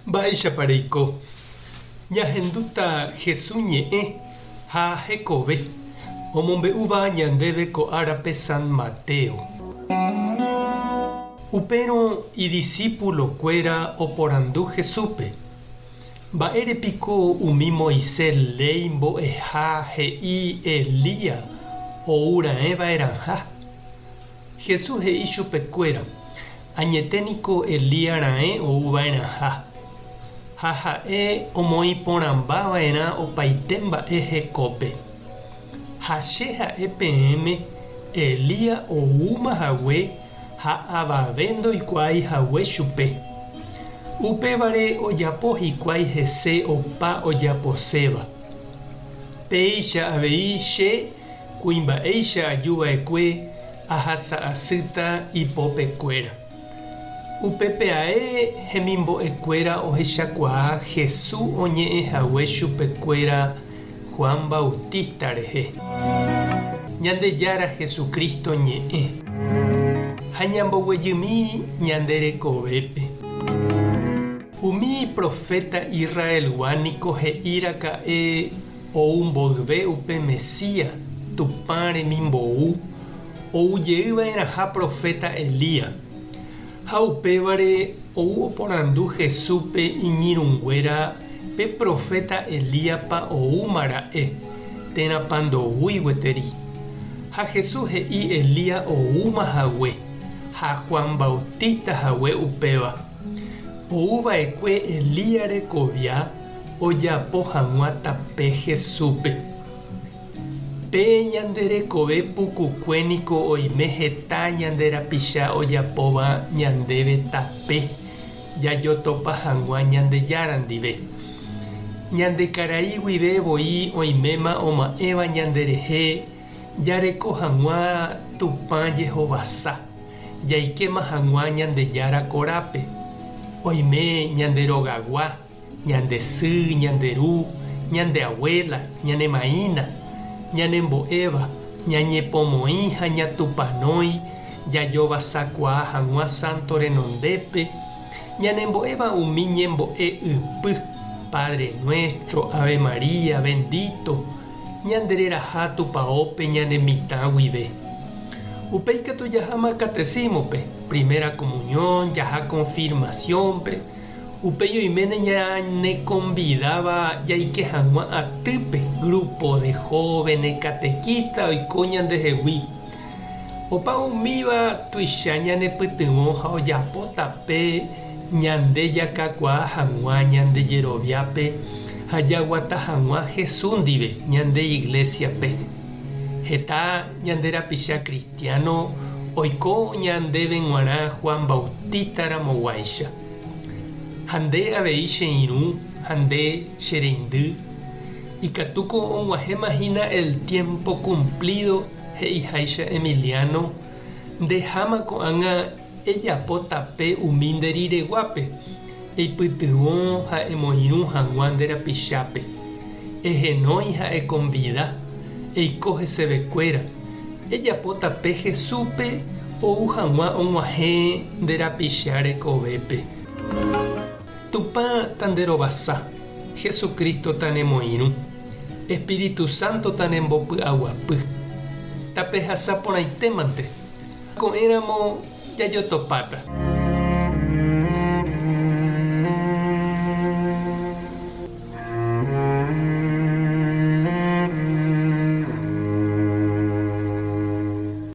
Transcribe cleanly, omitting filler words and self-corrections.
Mba'éichapa reiko? Ñahendúta Jesús ñe'ẽ ha hekove, omombe'úva ñandéve ko árape San Mateo. Upérõ idisípulokuéra oporandu Jesúspe, Mba'ére piko umi Moisés léi mbo'eha he'i Elías ou raẽ va'erãha? Jesús he'i chupekuéra, Añete niko Elías raẽ ou va'erãha, ha ha'e omoĩ porãmba va'erã opaite mba'e hekópe. Ha che ha'e peẽme Elías oúma hague ha avave ndoikuaái hague chupe. Upévare ojapo hikuái hese opa ojaposéva. Péicha avei che Kuimba'éicha aju va'ekue ahasa asýta ipópekuéra. Upépe ae hemimbo'ekuéra ohechakuaa Jesús oñe'ẽ hague chupekuéra Juan Bautista rehe. Ñandejára Jesucristo ñe'ẽ. Ha ñamboguejymi ñande rekovépe. Umi proféta Israelgua niko he'i raka'e Ou mboyve upe Mesías, Tupã remimbou, ou jey va'erãha proféta Elías. Ha upévare ou oporandu Jesúspe iñirũnguéra pe proféta Elíaspa oúma ra'e, térãpa ndoúi gueteri. Ha Jesús he'i Elías oúma hague, ha Juan Bautista hague upéva. Ou va'ekue Elías rekovia ojapo hag̃ua tape Jesúspe. Pe ñande rekove pukukue niko oime heta ñande rapicha ojapóva ñandéve tape jajotopa hag̃ua Ñandejára ndive. Ñande karai guive voi oiméma oma'ẽva ñanderehe jareko hag̃ua Tupã jehovasa, jaikéma hag̃ua Ñandejára korápe. Oime ñande rogagua. Ñande sy, ñande ru, ñande abuela, ñane maína, ñanembo'éva, ñañepomoĩ ha ñatupanói jajovasakuaa hag̃ua sánto renondépe, ñanembo'éva umi ñembo'e ypy, Padre Nuestro, Ave María, Bendito, ñande reraha tupaópe ñane mitã guive. Upéi katu jaháma catecismo-pe, primera comunión, jaha confirmación-pe, Upéi oiméne ñanekonvidáva jaike hag̃ua atýpe, grupo de jóvenes, catequista oiko ñandehegui. Opa umíva tuicha ñanepytyvõ ha ojapo tape ñande jakakuaa hag̃ua ñande jeroviápe ha jaguata hag̃ua Jesús ndive ñande iglésiape. Heta ñande rapicha cristiano oiko ñandéve g̃uarã Juan Bautista ramoguáicha. Ha nde avei che irũ ha nde che reindy, ikatúko og̃uahẽma hína el tiempo cumplido he'iháicha Emiliano, ndeháma ko'ág̃a ejapo tape umi nde rireguápe, eipytyvõ ha emoirũ hag̃ua nde rapichápe. Ehenói ha ekonvida, eiko hesevekuéra, Ejapo tape Jesúspe ou hag̃ua og̃uahẽ nde rapicha rekovépe. Tupã tanderovasa, Jesucristo tanemoirũ, Espíritu Santo tanembopy'aguapy. Tapehasa porãitémante. Ko'ẽramo jajotopáta.